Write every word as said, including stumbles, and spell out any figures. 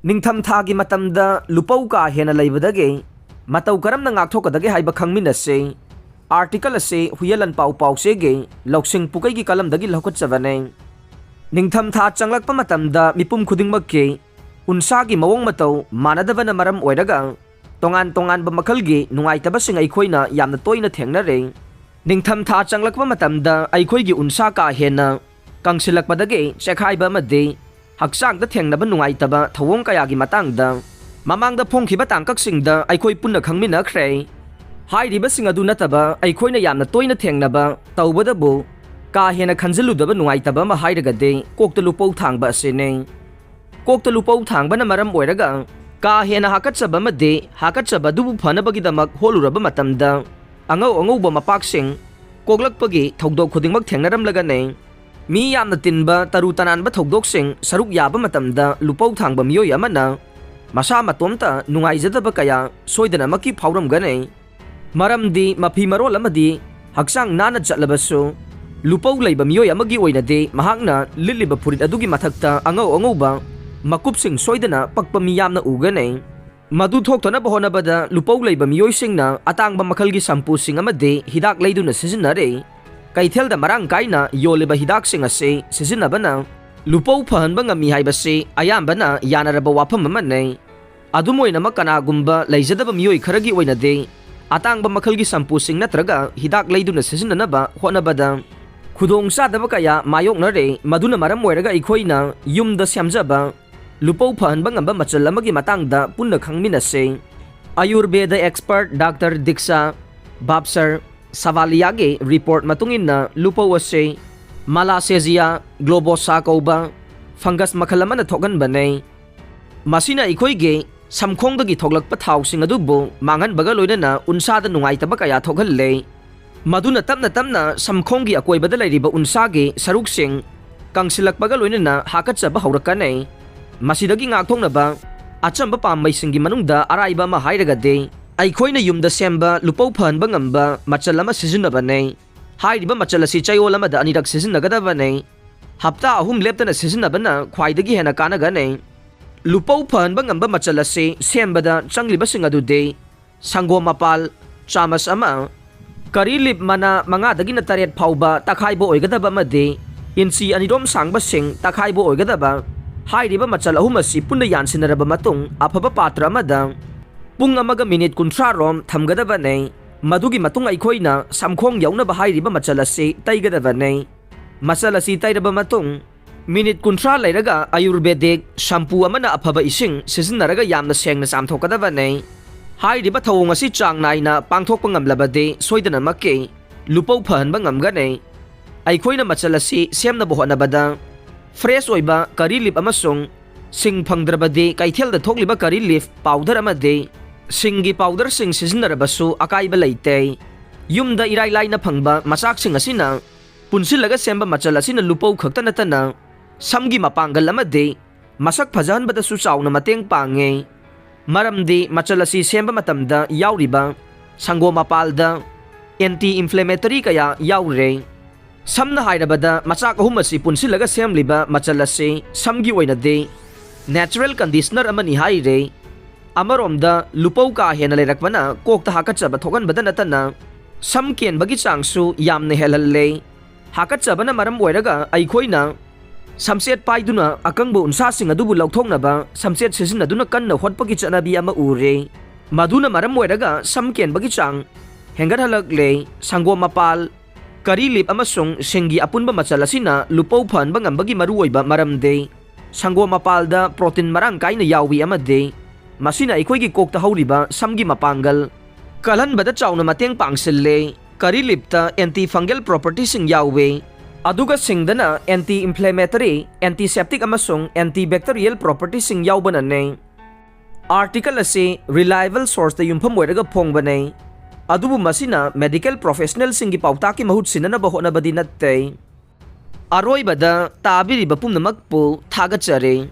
ꯅꯤꯡꯊꯝꯊꯥꯒꯤ ꯃꯇꯝꯗ ꯂꯨꯄꯧ ꯀꯥ ꯍꯦꯟꯅ ꯂꯩꯕꯗꯒꯤ ꯃꯇꯧ ꯀꯔꯝꯅ ꯉꯥꯛꯊꯣꯛꯀꯗꯒꯦ ꯍꯥꯏꯕ ꯈꯪꯃꯤꯟꯅꯁꯤ꯫ ꯑꯥꯔꯇꯤꯀꯜ ꯑꯁꯤ ꯍꯨꯌꯦꯜꯂꯟ ꯄꯥꯎ ꯄꯥꯎꯆꯦꯒꯤ ꯂꯧꯁꯤꯡ ꯄꯨꯀꯩꯒꯤ ꯀꯂꯝꯗꯒꯤ ꯂꯧꯈꯠꯆꯕꯅꯤ꯫ ꯅꯤꯡꯊꯝꯊꯥ ꯆꯪꯂꯛꯄ ꯃꯇꯝꯗ ꯃꯤꯄꯨꯝ ꯈꯨꯗꯤꯡꯃꯛꯀꯤ ꯎꯟꯁꯥꯒꯤ ꯃꯑꯣꯡ ꯃꯇꯧ ꯃꯥꯟꯅꯗꯕꯅ ꯃꯔꯝ ꯑꯣꯏꯔꯒ ꯇꯣꯉꯥꯟ ꯇꯣꯉꯥꯟꯕ ꯃꯈꯜꯒꯤ ꯅꯨꯡꯉꯥꯏꯇꯕꯁꯤꯡ ꯑꯩꯈꯣꯏꯅ ꯌꯥꯝꯅ ꯇꯣꯏꯅ ꯊꯦꯡꯅꯔꯦ꯫ ꯅꯤꯡꯊꯝꯊꯥ ꯆꯪꯂꯛꯄ ꯃꯇꯝꯗ ꯑꯩꯈꯣꯏꯒꯤ ꯎꯟꯁꯥ ꯀꯥ ꯍꯦꯟꯅ ꯀꯪꯁꯤꯜꯂꯛꯄꯗꯒꯤ ꯆꯦꯛꯈꯥꯏꯕ ꯑꯃꯗꯤ ꯍꯛꯆꯥꯡꯗ ꯊꯦꯡꯅꯕ ꯅꯨꯡꯉꯥꯏꯇꯕ ꯊꯧꯑꯣꯡ ꯀꯌꯥꯒꯤ ꯃꯇꯥꯡꯗ ꯃꯃꯥꯡꯗ ꯐꯣꯡꯈꯤꯕ ꯇꯥꯡꯀꯛꯁꯤꯡꯗ ꯑꯩꯈꯣꯏ ꯄꯨꯟꯅ ꯈꯪꯃꯤꯟꯅꯈ꯭ꯔꯦ꯫ ꯍꯥꯏꯔꯤꯕꯁꯤꯡ ꯑꯗꯨ ꯅꯠꯇꯕ ꯑꯩꯈꯣꯏꯅ ꯌꯥꯝꯅ ꯇꯣꯏꯅ ꯊꯦꯡꯅꯕ, ꯇꯧꯕꯗꯕꯨ ꯀꯥ ꯍꯦꯟꯅ ꯈꯟꯖꯤꯜꯂꯨꯗꯕ ꯅꯨꯡꯉꯥꯏꯇꯕ ꯑꯃ ꯍꯥꯏꯔꯒꯗꯤ ꯀꯣꯛꯇ ꯂꯨꯄꯧ ꯊꯥꯡꯕ ꯑꯁꯤꯅꯤ꯫ ꯀꯣꯛꯇ ꯂꯨꯄꯧ ꯊꯥꯡꯕꯅ ꯃꯔꯝ ꯑꯣꯏꯔꯒ ꯀꯥ ꯍꯦꯟꯅ ꯍꯥꯀꯠꯆꯕ ꯑꯃꯗꯤ ꯍꯥꯀꯠꯆꯕ ꯑꯗꯨꯕꯨ ꯐꯅꯕꯒꯤꯗꯃꯛ ꯍꯣꯠꯂꯨꯔꯕ ꯃꯇꯝꯗ ꯑꯉꯧ ꯑꯉꯧꯕ ꯃꯄꯥꯛꯁꯤꯡ ꯀꯣꯛꯂꯛꯄꯒꯤ ꯊꯧꯗꯣꯛ ꯈꯨꯗꯤꯡꯃꯛ ꯊꯦꯡꯅꯔꯝꯂꯒꯅꯤ꯫ ꯃꯤ ꯌꯥꯝꯅ ꯇꯤꯟꯕ ꯇꯔꯨ ꯇꯅꯥꯟꯕ ꯊꯧꯗꯣꯛꯁꯤꯡ ꯁꯔꯨꯛ ꯌꯥꯕ ꯃꯇꯝꯗ ꯂꯨꯄꯧ ꯊꯥꯡꯕ ꯃꯤꯑꯣꯏ ꯑꯃꯅ ꯃꯁꯥ ꯃꯇꯣꯝꯇ ꯅꯨꯡꯉꯥꯏꯖꯗꯕ ꯀꯌꯥ ꯁꯣꯏꯗꯅꯃꯛꯀꯤ ꯐꯥꯎꯔꯝꯒꯅꯤ꯫ ꯃꯔꯝꯗꯤ ꯃꯐꯤ ꯃꯔꯣꯜ ꯑꯃꯗꯤ ꯍꯛꯆꯥꯡ ꯅꯥꯟꯅ ꯆꯠꯂꯕꯁꯨ, ꯂꯨꯄꯧ ꯂꯩꯕ ꯃꯤꯑꯣꯏ ꯑꯃꯒꯤ ꯑꯣꯏꯅꯗꯤ ꯃꯍꯥꯛꯅ ꯂꯤꯠꯂꯤꯕ ꯐꯨꯔꯤꯠ ꯑꯗꯨꯒꯤ ꯃꯊꯛꯇ ꯑꯉꯧ ꯑꯉꯧꯕ ꯃꯀꯨꯞꯁꯤꯡ ꯁꯣꯏꯗꯅ ꯄꯛꯄ ꯃꯤ ꯌꯥꯝꯅ ꯎꯒꯅꯤ꯫ ꯃꯗꯨ ꯊꯣꯛꯇꯅꯕ ꯍꯣꯠꯅꯕꯗ ꯂꯨꯄꯧ ꯂꯩꯕ ꯃꯤꯑꯣꯏꯁꯤꯡꯅ ꯑꯇꯥꯡꯕ ꯃꯈꯜꯒꯤ ꯁꯝꯄꯨꯁꯤꯡ ꯑꯃꯗꯤ ꯍꯤꯗꯥꯛ ꯂꯩꯗꯨꯅ ꯁꯤꯖꯤꯟꯅꯔꯦ꯫ ꯀꯩꯊꯦꯜꯗ ꯃꯔꯥꯡ ꯀꯥꯏꯅ ꯌꯣꯜꯂꯤꯕ ꯍꯤꯗꯥꯛꯁꯤꯡ ꯑꯁꯤ ꯁꯤꯖꯤꯟꯅꯕꯅ ꯂꯨꯄꯧ ꯐꯍꯟꯕ ꯉꯝꯃꯤ ꯍꯥꯏꯕꯁꯤ ꯑꯌꯥꯝꯕꯅ ꯌꯥꯅꯔꯕ ꯋꯥꯐꯝ ꯑꯃꯅꯤ꯫ ꯑꯗꯨꯝ ꯑꯣꯏꯅꯃꯛ, ꯀꯅꯥꯒꯨꯝꯕ ꯂꯩꯖꯗꯕ ꯃꯤꯑꯣꯏ ꯈꯔꯒꯤ ꯑꯣꯏꯅꯗꯤ ꯑꯇꯥꯡꯕ ꯃꯈꯜꯒꯤ ꯁꯝꯄꯨꯁꯤꯡ ꯅꯠꯇ꯭ꯔꯒ ꯍꯤꯗꯥꯛ ꯂꯩꯗꯨꯅ ꯁꯤꯖꯤꯟꯅꯅꯕ ꯍꯣꯠꯅꯕꯗ ꯈꯨꯗꯣꯡꯆꯥꯗꯕ ꯀꯌꯥ ꯃꯥꯌꯣꯛꯅꯔꯦ꯫ ꯃꯗꯨꯅ ꯃꯔꯝ ꯑꯣꯏꯔꯒ ꯑꯩꯈꯣꯏꯅ ꯌꯨꯝꯗ ꯁꯦꯝꯖꯕ ꯂꯨꯄꯧ ꯐꯍꯟꯕ ꯉꯝꯕ ꯃꯆꯜ ꯑꯃꯒꯤ ꯃꯇꯥꯡꯗ ꯄꯨꯟꯅ ꯈꯪꯃꯤꯟꯅꯁꯤ꯫ ꯑꯌꯨꯔꯕꯦꯗ expert ꯗꯥꯛꯇꯔ ꯗꯤꯛꯁꯥ ꯕꯥꯞꯁꯔ ꯁꯥꯕꯥꯂꯤꯌꯥꯒꯤ ꯔꯤꯄꯣꯔꯠ ꯃꯇꯨꯡ ꯏꯟꯅ, ꯂꯨꯄꯧ ꯑꯁꯤ ꯃꯂꯥꯁꯦꯖꯤꯌꯥ ꯒ꯭ꯂꯣꯕꯣꯁꯥ ꯀꯧꯕ ꯐꯪꯒꯁ ꯃꯈꯜ ꯑꯃꯅ ꯊꯣꯛꯍꯟꯕꯅꯤ꯫ ꯃꯁꯤꯅ ꯑꯩꯈꯣꯏꯒꯤ ꯁꯝꯈꯣꯡꯗꯒꯤ ꯊꯣꯛꯂꯛꯄ ꯊꯥꯎꯁꯤꯡ ꯑꯗꯨꯕꯨ ꯃꯥꯡꯍꯟꯕꯒ ꯂꯣꯏꯅꯅ ꯎꯟꯁꯥꯗ ꯅꯨꯡꯉꯥꯏꯇꯕ ꯀꯌꯥ ꯊꯣꯛꯍꯜꯂꯦ꯫ ꯃꯗꯨꯅ ꯇꯞꯅ ꯇꯞꯅ ꯁꯝꯈꯣꯡꯒꯤ ꯑꯀꯣꯏꯕꯗ ꯂꯩꯔꯤꯕ ꯎꯟꯁꯥꯒꯤ ꯁꯔꯨꯛꯁꯤꯡ ꯀꯪꯁꯤꯜꯂꯛꯄꯒ ꯂꯣꯏꯅꯅ ꯍꯥꯀꯠꯆꯕ ꯍꯧꯔꯛꯀꯅꯤ꯫ ꯃꯁꯤꯗꯒꯤ ꯉꯥꯛꯊꯣꯛꯅꯕ ꯑꯆꯝꯕ ꯄꯥꯝꯕꯩꯁꯤꯡꯒꯤ ꯃꯅꯨꯡꯗ ꯑꯔꯥꯏꯕ ꯑꯃ ꯍꯥꯏꯔꯒꯗꯤ, ꯑꯩꯈꯣꯏꯅ ꯌꯨꯝꯗ ꯁꯦꯝꯕ ꯂꯨꯄꯧ ꯐꯍꯟꯕ ꯉꯝꯕ ꯃꯆꯜ ꯑꯃ ꯁꯤꯖꯤꯟꯅꯕꯅꯤ꯫ ꯍꯥꯏꯔꯤꯕ ꯃꯆꯜ ꯑꯁꯤ ꯆꯌꯣꯜ ꯑꯃꯗ ꯑꯅꯤꯔꯛ ꯁꯤꯖꯤꯟꯅꯒꯗꯕꯅꯤ꯫ ꯍꯞꯇꯥ ꯑꯍꯨꯝ ꯂꯦꯞꯇꯅ ꯁꯤꯖꯤꯟꯅꯕꯅ ꯈ꯭ꯋꯥꯏꯗꯒꯤ ꯍꯦꯟꯅ ꯀꯥꯟꯅꯒꯅꯤ꯫ ꯂꯨꯄꯧ ꯐꯍꯟꯕ ꯉꯝꯕ ꯃꯆꯜ ꯑꯁꯤ ꯁꯦꯝꯕꯗ ꯆꯪꯂꯤꯕꯁꯤꯡ ꯑꯗꯨꯗꯤ ꯁꯪꯒꯣꯝ ꯃꯄꯥꯜ ꯆꯥꯃꯁ ꯑꯃ, ꯀꯔꯤ ꯂꯤꯞ ꯃꯅꯥ ꯃꯉꯥꯗꯒꯤꯅ ꯇꯔꯦꯠ ꯐꯥꯎꯕ ꯇꯛꯈꯥꯏꯕ ꯑꯣꯏꯒꯗꯕ ꯑꯃꯗꯤ ꯏꯟꯆꯤ ꯑꯅꯤꯔꯣꯝ ꯁꯥꯡꯕꯁꯤꯡ ꯇꯛꯈꯥꯏꯕ ꯑꯣꯏꯒꯗꯕ ꯍꯥꯏꯔꯤꯕ ꯃꯆꯜ ꯑꯍꯨꯝ ꯑꯁꯤ ꯄꯨꯟꯅ ꯌꯥꯟꯁꯤꯟꯅꯔꯕ ꯃꯇꯨꯡ ꯑꯐꯕ ꯄꯥꯇ꯭ꯔ ꯑꯃꯗ ꯄꯨꯡ ꯑꯃꯒ ꯃꯤꯅꯤꯠ ꯀꯨꯟꯊ꯭ꯔꯥ ꯔꯣꯝ ꯊꯝꯒꯗꯕꯅꯤ꯫ ꯃꯗꯨꯒꯤ ꯃꯇꯨꯡ ꯑꯩꯈꯣꯏꯅ ꯁꯝꯈꯣꯡ ꯌꯧꯅꯕ ꯍꯥꯏꯔꯤꯕ ꯃꯆꯜ ꯑꯁꯤ ꯇꯩꯒꯗꯕꯅꯤ꯫ ꯃꯆꯜ ꯑꯁꯤ ꯇꯩꯔꯕ ꯃꯇꯨꯡ ꯃꯤꯅꯤꯠ ꯀꯨꯟꯊ꯭ꯔꯥ ꯂꯩꯔꯒ ꯑꯌꯨꯔꯕꯦꯗꯤꯛ ꯁꯝꯄꯨ ꯑꯃꯅ ꯑꯐꯕ ꯏꯁꯤꯡ ꯁꯤꯖꯤꯟꯅꯔꯒ ꯌꯥꯝꯅ ꯁꯦꯡꯅ ꯆꯥꯝꯊꯣꯛꯀꯗꯕꯅꯤ꯫ ꯍꯥꯏꯔꯤꯕ ꯊꯧꯑꯣꯡ ꯑꯁꯤ ꯆꯥꯡ ꯅꯥꯏꯅ ꯄꯥꯡꯊꯣꯛꯄ ꯉꯝꯂꯕꯗꯤ ꯁꯣꯏꯗꯅꯃꯛꯀꯤ ꯂꯨꯄꯧ ꯐꯍꯟꯕ ꯉꯝꯒꯅꯤ꯫ ꯑꯩꯈꯣꯏꯅ ꯃꯆꯜ ꯑꯁꯤ ꯁꯦꯝꯅꯕ ꯍꯣꯠꯅꯕꯗ ꯐ꯭ꯔꯦꯁ ꯑꯣꯏꯕ ꯀꯔꯤ ꯂꯤꯞ ꯑꯃꯁꯨꯡ ꯁꯤꯡ ꯐꯪꯗ꯭ꯔꯕꯗꯤ ꯀꯩꯊꯦꯜꯗ ꯊꯣꯛꯂꯤꯕ ꯀꯔꯤ ꯂꯤꯞ ꯄꯥꯎꯗꯔ ꯑꯃꯗꯤ ꯁꯤꯡꯒꯤ ꯄꯥꯎꯗꯔꯁꯤꯡ ꯁꯤꯖꯤꯟꯅꯔꯕꯁꯨ ꯑꯀꯥꯏꯕ ꯂꯩꯇꯦ꯫ ꯌꯨꯝꯗ ꯏꯔꯥꯏ ꯂꯥꯏꯅ ꯐꯪꯕ ꯃꯆꯥꯛꯁꯤꯡ ꯑꯁꯤꯅ ꯄꯨꯟꯁꯤꯜꯂꯒ ꯁꯦꯝꯕ ꯃꯆꯜ ꯑꯁꯤꯅ ꯂꯨꯄꯧ ꯈꯛꯇ ꯅꯠꯇꯅ ꯁꯝꯒꯤ ꯃꯄꯥꯡꯒꯜ ꯑꯃꯗꯤ ꯃꯁꯛ ꯐꯖꯍꯟꯕꯗꯁꯨ ꯆꯥꯎꯅ ꯃꯇꯦꯡ ꯄꯥꯡꯉꯤ꯫ ꯃꯔꯝꯗꯤ ꯃꯆꯜ ꯑꯁꯤ ꯁꯦꯝꯕ ꯃꯇꯝꯗ ꯌꯥꯎꯔꯤꯕ ꯁꯪꯒꯣꯝ ꯃꯄꯥꯜꯗ ꯑꯦꯟꯇꯤ ꯏꯟꯐ꯭ꯂꯦꯃꯦꯇꯔꯤ ꯀꯌꯥ ꯌꯥꯎꯔꯦ꯫ ꯁꯝꯅ ꯍꯥꯏꯔꯕꯗ, ꯃꯆꯥꯛ ꯑꯍꯨꯝ ꯑꯁꯤ ꯄꯨꯟꯁꯤꯜꯂꯒ ꯁꯦꯝꯂꯤꯕ ꯃꯆꯜ ꯑꯁꯤ ꯁꯝꯒꯤ ꯑꯣꯏꯅꯗꯤ ꯅꯦꯆꯔꯦꯜ ꯀꯟꯗꯤꯁꯅꯔ ꯑꯃꯅꯤ ꯍꯥꯏꯔꯦ꯫ ꯑꯃꯔꯣꯝꯗ, ꯂꯨꯄꯧ ꯀꯥ ꯍꯦꯟꯅ ꯂꯩꯔꯛꯄꯅ ꯀꯣꯛꯇ ꯍꯥꯀꯠꯆꯕ ꯊꯣꯛꯍꯟꯕꯗ ꯅꯠꯇꯅ ꯁꯝ ꯀꯦꯟꯕꯒꯤ ꯆꯥꯡꯁꯨ ꯌꯥꯝꯅ ꯍꯦꯜꯍꯜꯂꯦ꯫ ꯍꯥꯀꯠꯆꯕꯅ ꯃꯔꯝ ꯑꯣꯏꯔꯒ ꯑꯩꯈꯣꯏꯅ ꯁꯝꯆꯦꯠ ꯄꯥꯏꯗꯨꯅ ꯑꯀꯪꯕ ꯎꯟꯁꯥꯁꯤꯡ ꯑꯗꯨꯕꯨ ꯂꯧꯊꯣꯛꯅꯕ ꯁꯝꯆꯦꯠ ꯁꯤꯖꯤꯟꯅꯗꯨꯅ ꯀꯟꯅ ꯍꯣꯠꯄꯒꯤ ꯆꯠꯅꯕꯤ ꯑꯃ ꯎꯔꯦ꯫ ꯃꯗꯨꯅ ꯃꯔꯝ ꯑꯣꯏꯔꯒ ꯁꯝ ꯀꯦꯟꯕꯒꯤ ꯆꯥꯡ ꯍꯦꯟꯒꯠꯍꯜꯂꯛꯂꯦ꯫ ꯁꯪꯒꯣꯝ ꯃꯄꯥꯜ, ꯀꯔꯤ ꯂꯤꯞ ꯑꯃꯁꯨꯡ ꯁꯤꯡꯒꯤ ꯑꯄꯨꯟꯕ ꯃꯆꯜ ꯑꯁꯤꯅ ꯂꯨꯄꯧ ꯐꯍꯟꯕ ꯉꯝꯕꯒꯤ ꯃꯔꯨꯑꯣꯏꯕ ꯃꯔꯝꯗꯤ ꯁꯪꯒꯣꯝ ꯃꯄꯥꯜꯗ ꯄ꯭ꯔꯣꯇꯤꯟ ꯃꯔꯥꯡ ꯀꯥꯏꯅ ꯌꯥꯎꯏ ꯑꯃꯗꯤ ꯃꯁꯤꯅ ꯑꯩꯈꯣꯏꯒꯤ ꯀꯣꯛꯇ ꯍꯧꯔꯤꯕ ꯁꯝꯒꯤ ꯃꯄꯥꯡꯒꯜ ꯀꯜꯍꯟꯕꯗ ꯆꯥꯎꯅ ꯃꯇꯦꯡ ꯄꯥꯡꯁꯤꯜꯂꯦ꯫ ꯀꯔꯤ ꯂꯤꯞꯇ ꯑꯦꯟꯇꯤ ꯐꯪꯒꯦꯜ ꯄ꯭ꯔꯣꯄꯔꯇꯤꯁꯤꯡ ꯌꯥꯎꯏ, ꯑꯗꯨꯒ ꯁꯤꯡꯗꯅ ꯑꯦꯟꯇꯤ ꯏꯟꯐ꯭ꯂꯦꯃꯦꯇꯔꯤ, ꯑꯦꯟꯇꯤꯁꯦꯞꯇꯤꯛ ꯑꯃꯁꯨꯡ ꯑꯦꯟꯇꯤ ꯕꯦꯛꯇꯔꯤꯌꯦꯜ ꯄ꯭ꯔꯣꯄꯔꯇꯤꯁꯤꯡ ꯌꯥꯎꯕꯅꯅꯦ꯫ ꯑꯥꯔꯇꯤꯀꯜ ꯑꯁꯤ ꯔꯤꯂꯥꯏꯕꯜ ꯁꯣꯔꯁꯇ ꯌꯨꯝꯐꯝ ꯑꯣꯏꯔꯒ ꯐꯣꯡꯕꯅꯦ, ꯑꯗꯨꯕꯨ ꯃꯁꯤꯅ ꯃꯦꯗꯤꯀꯦꯜ ꯄ꯭ꯔꯣꯐꯦꯁꯅꯦꯜꯁꯤꯡꯒꯤ ꯄꯥꯎꯇꯥꯛꯀꯤ ꯃꯍꯨꯠ ꯁꯤꯟꯅꯅꯕ ꯍꯣꯠꯅꯕꯗꯤ ꯅꯠꯇꯦ꯫ ꯑꯔꯣꯏꯕꯗ ꯇꯥꯕꯤꯔꯤꯕ ꯄꯨꯝꯅꯃꯛꯄꯨ ꯊꯥꯒꯠꯆꯔꯤ꯫